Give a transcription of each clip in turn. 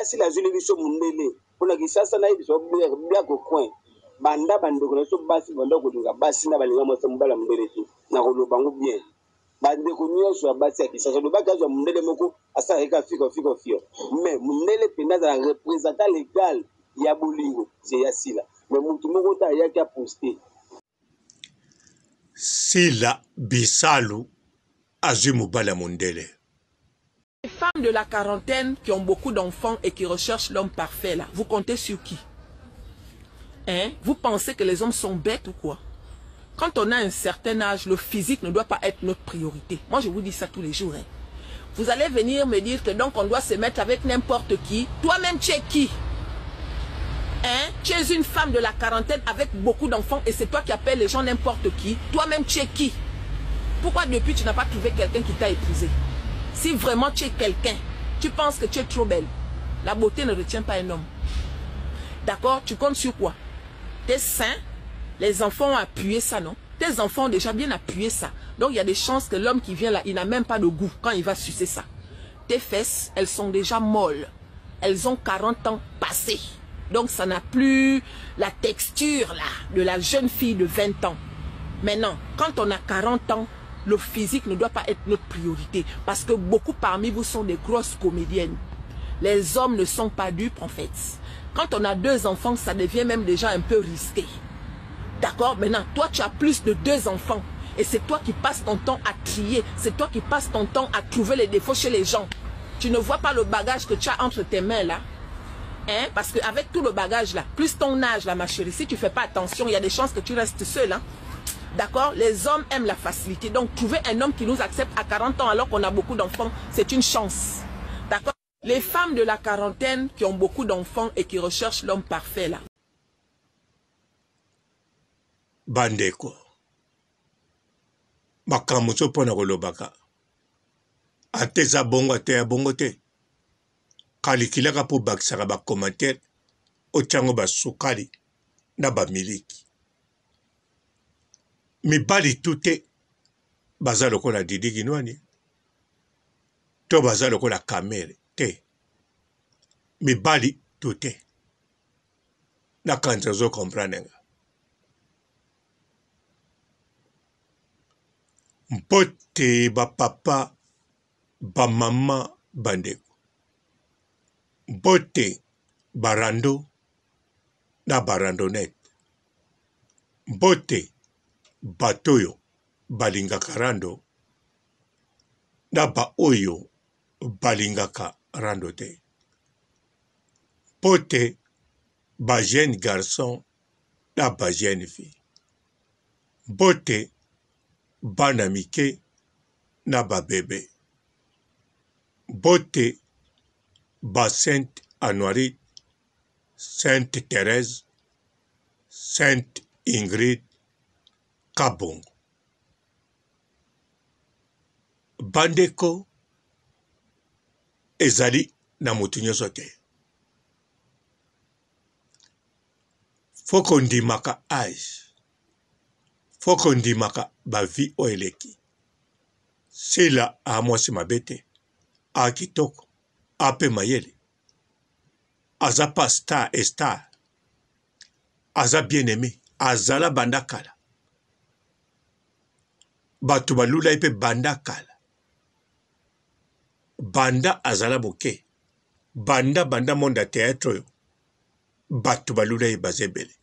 Ya sila azwili biso mundele pona kisasa na yebiso black au coin banda ba ndeko na biso basi banda kolinga basi na balinga mwasi mobala mundele te na koloba ngo bien ba ndeko nyonso ya basi ya kisasa lobaki azwa mundele moko asalaki ka fiko fiko fio mais mundele mpenza azala représentant legal ya bolingo se ya sila mais mutu moko te ayaki aposte. Sila Bisalu azwi mobali ya mondele. Les femmes de la quarantaine qui ont beaucoup d'enfants et qui recherchent l'homme parfait là, vous comptez sur qui? Hein? Vous pensez que les hommes sont bêtes ou quoi? Quand on a un certain âge, le physique ne doit pas être notre priorité. Moi, je vous dis ça tous les jours. Hein. Vous allez venir me dire que donc on doit se mettre avec n'importe qui. Toi-même, tu es qui? Hein? Tu es une femme de la quarantaine avec beaucoup d'enfants et c'est toi qui appelles les gens n'importe qui. Toi-même, tu es qui? Pourquoi depuis tu n'as pas trouvé quelqu'un qui t'a épousé? Si vraiment tu es quelqu'un, tu penses que tu es trop belle. La beauté ne retient pas un homme. D'accord? Tu comptes sur quoi? Tes seins, les enfants ont appuyé ça, non? Tes enfants ont déjà bien appuyé ça. Donc, il y a des chances que l'homme qui vient là, il n'a même pas de goût quand il va sucer ça. Tes fesses, elles sont déjà molles. Elles ont 40 ans passés. Donc, ça n'a plus la texture là de la jeune fille de 20 ans. Maintenant, quand on a 40 ans, le physique ne doit pas être notre priorité. Parce que beaucoup parmi vous sont des grosses comédiennes. Les hommes ne sont pas dupes en fait. Quand on a 2 enfants, ça devient même déjà un peu risqué. D'accord? Maintenant, toi, tu as plus de 2 enfants. Et c'est toi qui passes ton temps à trier. C'est toi qui passes ton temps à trouver les défauts chez les gens. Tu ne vois pas le bagage que tu as entre tes mains là. Hein? Parce qu'avec tout le bagage là, plus ton âge là, ma chérie, si tu ne fais pas attention, il y a des chances que tu restes seule. Hein? D'accord? Les hommes aiment la facilité. Donc, trouver un homme qui nous accepte à 40 ans alors qu'on a beaucoup d'enfants, c'est une chance. D'accord? Les femmes de la quarantaine qui ont beaucoup d'enfants et qui recherchent l'homme parfait là. Bandeko, makambo mosusu mpo na kolobaka ata eza bongo ata ya bongo te, kalikilaka mpo obakisaka ba commentaire otia yango ba sukali na ba miliki. Mibali tout te baza lokola Didi Kinuani to baza lokola Kamere te, mibali tout te. Nakanisa ozo comprendre nga. Mbote ba papa, ba mama, ba ndeko. Mbote ba rando na ba randonnette. Mbote bato oyo balingaka rando na ba oyo balingaka rando te. Mbote ba jeune garçon na ba jeune fille. Mbote bana mike na ba bebe. Mbote ba Sainte Anuarite, Sainte Therèse, Sainte Ingrid Kabongo. Bandeko ezali na moto nyonso te. Fo kondimaka age, fo kondimaka ba vie oyo eleki. Sila a mwasi mabe te, a kitoko, a pe mayele. Aza pa star et star. Aza bien aime, azala banda kala. Bato balula ye pe banda kala. Banda azala moke, banda banda monde ya theatre oyo, bato balula ye baza ebele.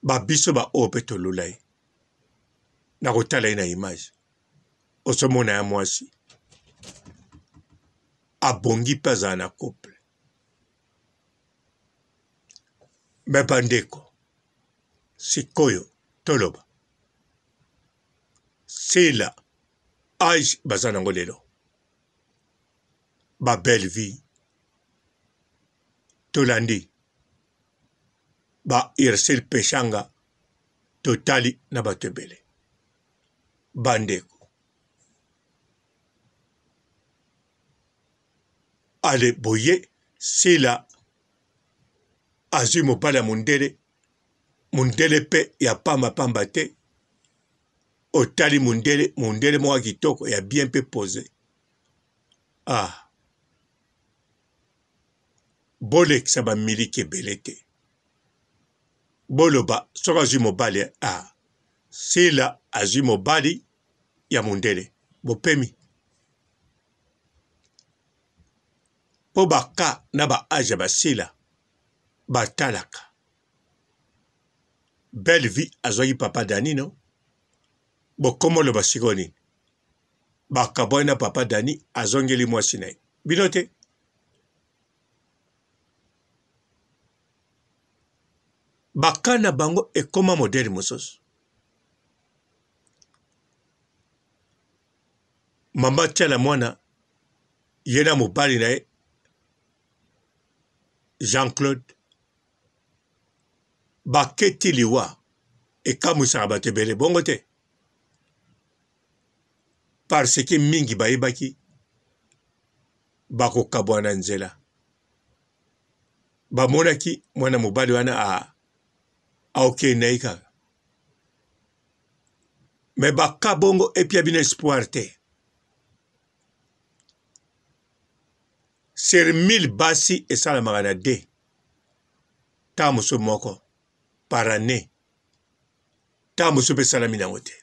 Ba biso ba oyo pe tolula ye. Na kotala ye na image, ozomona ya mwasi abongi pe azala na couple. Me bandeko, sikoyo toloba Sila age baza nango lelo ba belle vie tolandi ba Ursule Peshanga totali na bato ebele bandeko ale boye Sila azwi mobali ya mondele mondele pe ya pamba pamba te otali mondele mondele moko ya kitoko ya bien pe pose ah. Bolekisa ba miliki ebele te. Boloba soki azwi mobali ah Sila azwi mobali ya mundele bopemi po ba cas na ba age ya ba Sila batalaka. Belle vie azwaki papa Dani no? Bokomo loba sikoyo nini? Bakabwani na papa Dani azongeli mwasi na ye. Bino te? Ba cas na bango ekoma modèle mosusu. Mama Tshala Mwana ye na mobali na ye Jean-Claude baketi liwa ekamwisaka bato ebele bongo te parce que mingi bayebaki bakokabwana na nzela bamonaki mwana mobali wana a aokende na ye kaka me baka bongo epia bino espoir te sur 1000 basi esalamaka na de ntango mosusu moko par année ntango mosusu mpe esalami nango te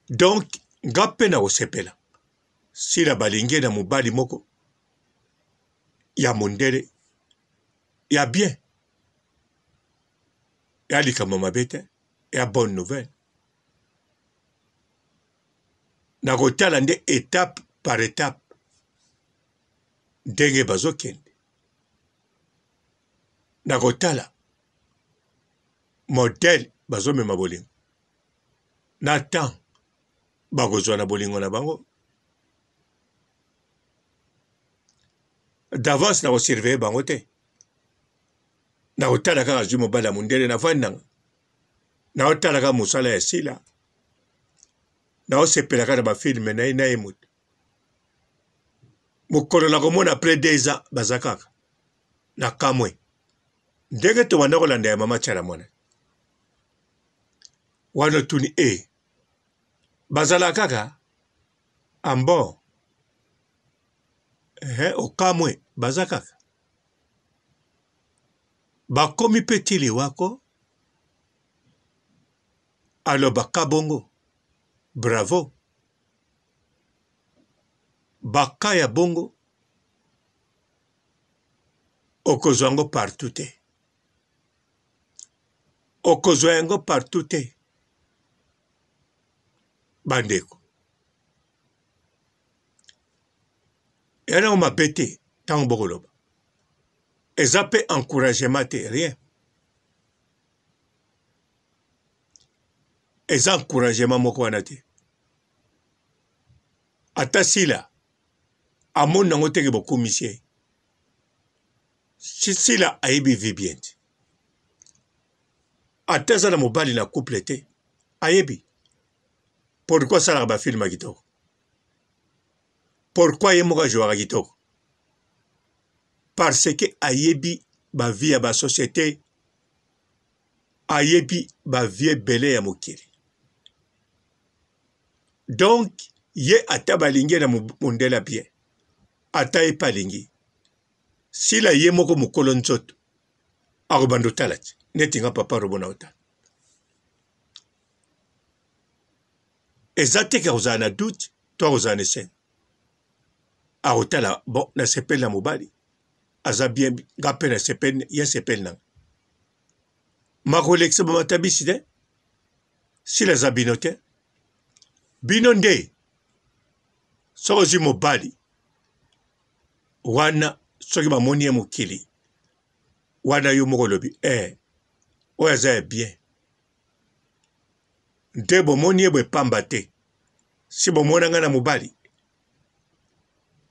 donc nga mpe nakosepela sila balingi na mobali moko ya mondele ya bien ya likambo mabe te ya bonne nouvelle nakotala nde etape par etape ndenge bazokende nakotala modele bazomema bolingo na temps bakozwa na bolingo na bango d'avance nakosurveille bango te nakotala kaka azwi mobali ya mondele nafandi nanga naotala kaka mosala ya sila naosepela kaka na bafilme na ye na ye moto mokolo nakomona après deux ans baza kaka na kamwe ndenge tobanda kolanda ya mama tshala mwana wana otuni e eh, bazala kaka ambo ehe okamwe baza kaka bakomi mpe ti liwako alobaka bongo bravo baka ya bongo okozwa yango partout te okozwa yango partout te bandeko ya nango mabe te ntango bokoloba eza mpe encouragement te rien eza encouragement moko wana te ata sila amoni nango teke bokumisi ye sila ayebi vie bien te ata aza na mobali na couple te ayebi pourquoi asalaka bafilme ya kitoko pourquoi ye moko ajouaka kitoko parce que ayebi bavie ya basociété ayebi bavie ebele ya mokili donc ye ata balingi ye na mondele ya bien ata ye mpe alingi sila ye moko mokolo nzoto akobanda otala ti neti nga papa robo na otala eza te ke akozala na doute to akozala na esengo akotala bon nasepeli na mobali aza bien nga mpe nasepeli ye asepeli nanga makolekisa bamatabisi te sila aza bino te bino nde soki ozwi mobali wana soki bamoni ye mokili wana yo moko olobi eh, oyo aza ya bien nde bomoni ye boye pamba te si bomona ngai na mobali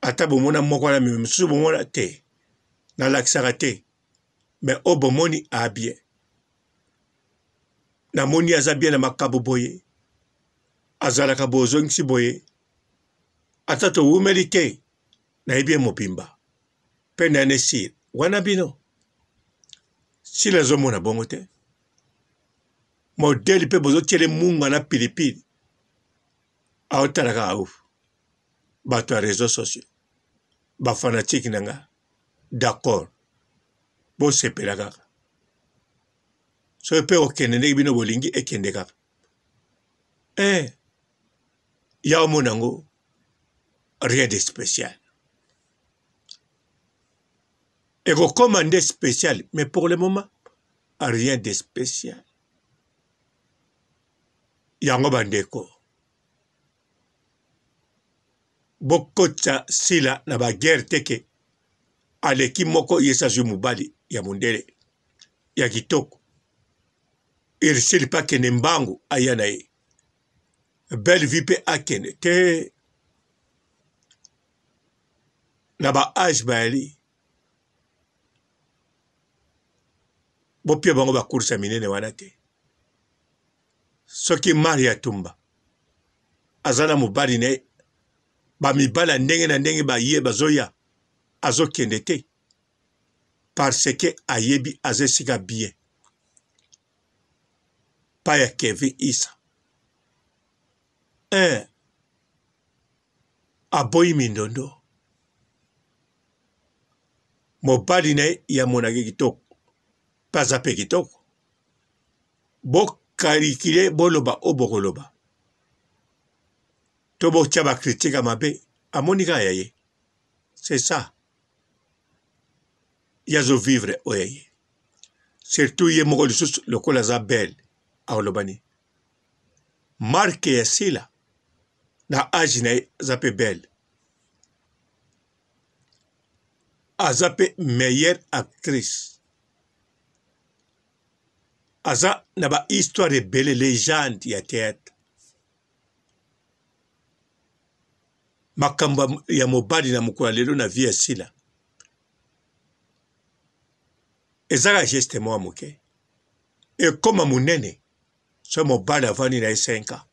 ata bomona moko wana meme mosusu bomona te nalakisaka te me oyo bomoni a bien namoni aza bien na makambo boye azalaka boye ozongisi boye ata towumeli te nayebi ye mobimba mpe nani esili wana bino sila azomona bongo te modele mpe bozotiele munga na pilipili aotala kaka uf. Bato ya reseaux sociaux, ba fanatiques na nga, d'accord, bosepela kaka. Soki pe okende ndenge bino bolingi ekende kaka. Eh, ya omona yango rien de spécial. Ekokoma nde spécial, mais pour le moment, rien de spécial. Yango bandeko, bokotisa Sila na ba guerre te ke aleki moko ye azwi mobali ya mondele ya kitoko. Ursule pe akende mbangu aya na ye. Belle vie pe akende te na ba age bayali bopia bango ba course ya minene wana te. Soki Maria Tumba aza na mobali na ye, ba mibali ya ndenge na ndenge baye bazoya, azokende te parce que ayebi aza esika bien pa ya Kevin Issa eh, aboyi mindondo mobali na ye ye amonaki kitoko mpe aza mpe kitoko bokalikile boloba oyo bokoloba to botya bakritike ya mabe amoni kaka ya ye c'est ça ye azo vivre oyo ya ye surtout ye moko lisusu lokola aza belle akoloba nini marke ya sila na age na ye aza mpe belle aza mpe meilleure actrice aza na ba histoire ebele legende ya theatre makambo ya mobali na mokolo ya lelo na vie ya sila ezaka geste mwa moke ekoma monene so mobali avandi na ye 5 ans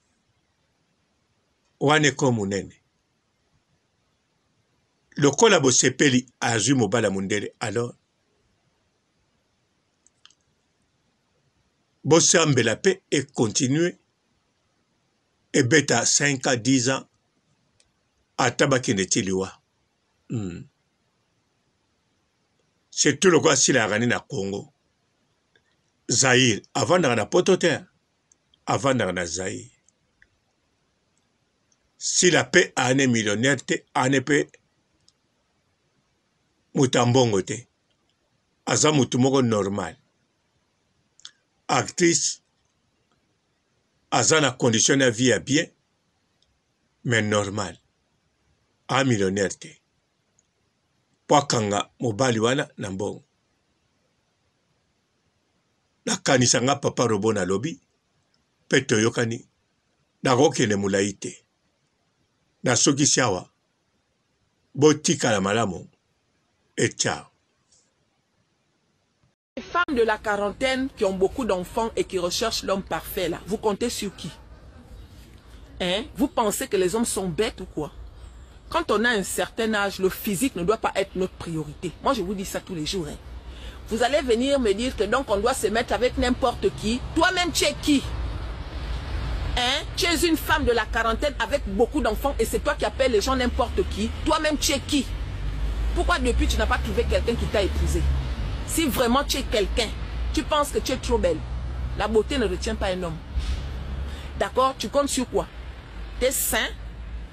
wana ekoma monene lokola bosepeli azwi mobali ya mondele alors bosambela mpe econtinue ebeta 5 ans 10 ans ata bakende ti liwa mm. Surtout lokola asila yaka nde na Congo Zaire avandaka na poto te avandaka na Zaire sila pe ane millionnaire te ane pe moto ya mbongo te aza motu moko normal actrice aza na condition na vie ya bien mais normal a millionnaire te po akanga mobali wana na mbongo nakanisa nga papa robo nalobi pe toyokani nakokende molayi te nasukisi awa botikala malamu et ciao. Les femmes de la quarantaine qui ont beaucoup d'enfants et qui recherchent l'homme parfait là, vous comptez sur qui? Hein? Vous pensez que les hommes sont bêtes ou quoi? Quand on a un certain âge, le physique ne doit pas être notre priorité. Moi, je vous dis ça tous les jours. Hein. Vous allez venir me dire que donc on doit se mettre avec n'importe qui. Toi-même, tu es qui? Hein? Tu es une femme de la quarantaine avec beaucoup d'enfants et c'est toi qui appelles les gens n'importe qui. Toi-même, tu es qui? Pourquoi depuis tu n'as pas trouvé quelqu'un qui t'a épousé? Si vraiment tu es quelqu'un, tu penses que tu es trop belle. La beauté ne retient pas un homme. D'accord? Tu comptes sur quoi? Tes seins,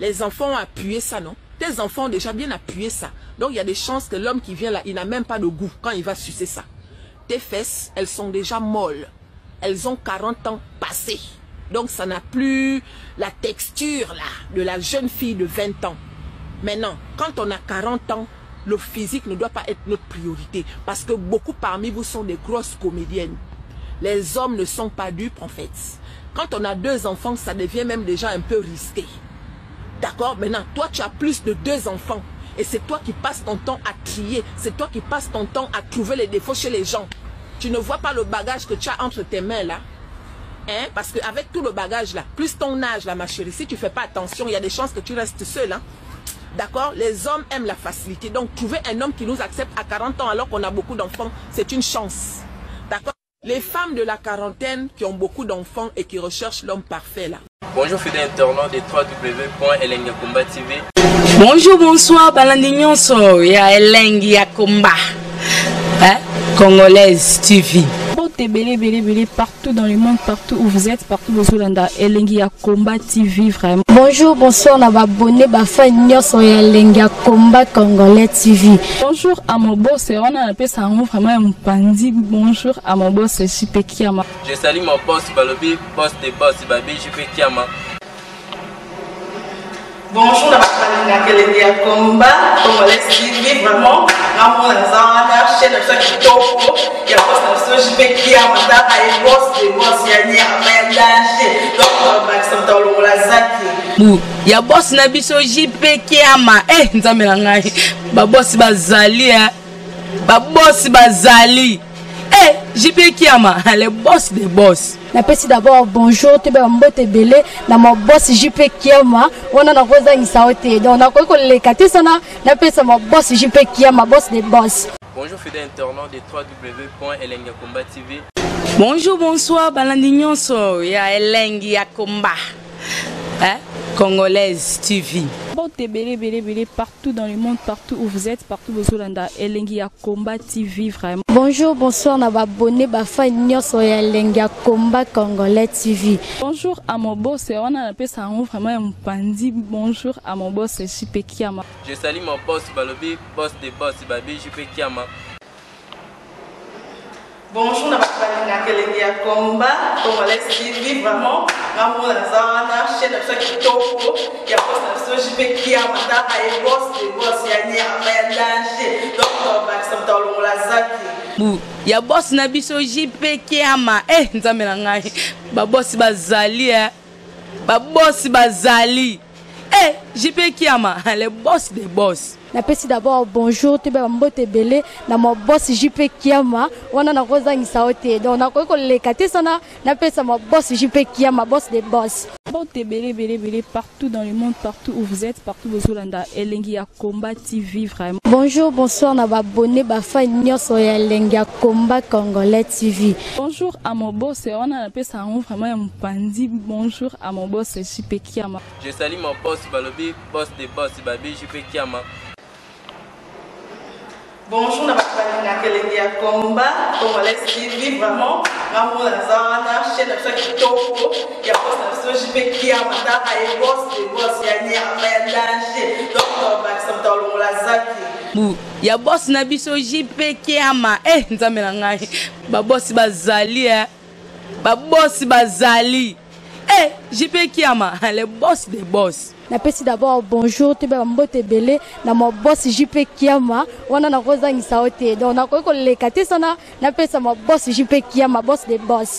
les enfants ont appuyé ça, non? Tes enfants ont déjà bien appuyé ça. Donc, il y a des chances que l'homme qui vient là, il n'a même pas de goût quand il va sucer ça. Tes fesses, elles sont déjà molles. Elles ont 40 ans passés. Donc, ça n'a plus la texture là de la jeune fille de 20 ans. Maintenant, quand on a 40 ans, le physique ne doit pas être notre priorité. Parce que beaucoup parmi vous sont des grosses comédiennes. Les hommes ne sont pas dupes en fait. Quand on a deux enfants, ça devient même déjà un peu risqué. D'accord? Maintenant, toi, tu as plus de deux enfants. Et c'est toi qui passes ton temps à trier. C'est toi qui passes ton temps à trouver les défauts chez les gens. Tu ne vois pas le bagage que tu as entre tes mains là. Hein? Parce qu'avec tout le bagage là, plus ton âge là, ma chérie, si tu ne fais pas attention, il y a des chances que tu restes seule. Hein? D'accord? Les hommes aiment la facilité. Donc, trouver un homme qui nous accepte à 40 ans alors qu'on a beaucoup d'enfants, c'est une chance. D'accord? Les femmes de la quarantaine qui ont beaucoup d'enfants et qui recherchent l'homme parfait là. Bonjour fidèles internautes de www.elengiyakomba TV. Bonjour, bonsoir, balandi nyonso ya Elengi ya Komba. Hein? Congolaise TV. Mbote ebele ebele ebele partout dans le monde, partout où vous êtes, partout bozolanda Elengi ya Combat TV vraiment. Bonjour, bonsoir na ba abonné ba fan nyonso ya Elengi ya Combat Congolais TV. Bonjour à mon boss, wana napesa yango vraiment ya mopanzi. Bonjour à mon boss JP Kiama. Je salue mon boss Balobi, boss de boss Babi JP Kiama. Bonjour na bato balingaka elengi ya combat congolais TV vraiment ngamona naza wana chaîne na biso ya kitoko ya boss na biso JP Kiama tala ye boss de boss ya nyama ya danger donc bakisa moto alongola zaki bu ya boss na biso JP Kiama eh nzambe na ngai ba boss bazali eh ba boss bazali eh JP Kiama le boss de boss. Napesi d'abord bonjour toyeba mbote ebele na ma boss JP Kiama wana nakozangisa yo te donc nakoki koleka te sana napesa ma boss JP Kiama boss de boss. Bonjour fidèles internautes de www.elengiyakomba TV. Bonjour, bonsoir, balandi nyonso ya Elengi ya Komba. Hein? Congolaise TV. Mbote ebele ebele ebele partout dans le monde, partout où vous êtes, partout bozolanda Elengi ya Combat TV vraiment. Bonjour, bonsoir na ba abonné ba fan nyonso ya Elengi ya Combat Congolais TV. Bonjour à mon boss, wana napesa yango vraiment ya mopanzi. Bonjour à mon boss JP Kiama. Je salue mon boss Balobi, boss de boss Babi JP Kiama. Bonjour na bato balingaka elengi ya combat congolais TV vraiment ngamona naza wana chaîne na biso ya kitoko ya boss na biso JP Kiama tala ye boss de boss ya nyama ya danger donc bakisa moto alongola zaki bu ya boss na biso JP Kiama eh nzambe na ngai ba boss bazali eh ba boss bazali eh JP Kiama le boss de boss. Napesi d'abord bonjour toyeba mbote ebele na ma boss JP Kiama wana nakozangisa yo te donc nakoki koleka te sana napesa ma boss JP Kiama boss de boss. Mbote ebele ebele ebele partout dans le monde, partout où vous êtes, partout bozolanda Elengi ya Combat TV vraiment. Bonjour, bonsoir na ba abonné ba fan nyonso ya Elengi ya Combat Congolais TV. Bonjour à mon boss, wana napesa yango vraiment ya mopanzi. Bonjour à mon boss JP Kiama. Je salue mon boss Balobi, boss de boss Babi JP Kiama. Bonjour na bato balingaka elengi ya combat congolais TV vraiment ngamona naza wana chaîne na biso ya kitoko ya boss na biso JP Kiama tala ye boss de boss ya nyama ya danger donc bakisa moto alongola zaki bu ya boss na biso JP Kiama eh nzambe na ngai ba boss bazali eh ba boss bazali eh JP Kiama le boss de boss. Napesi d'abord bonjour toyeba mbote ebele na ma boss JP Kiama wana nakozangisa yo te donc nakoki koleka te sana napesa ma boss JP Kiama boss de boss.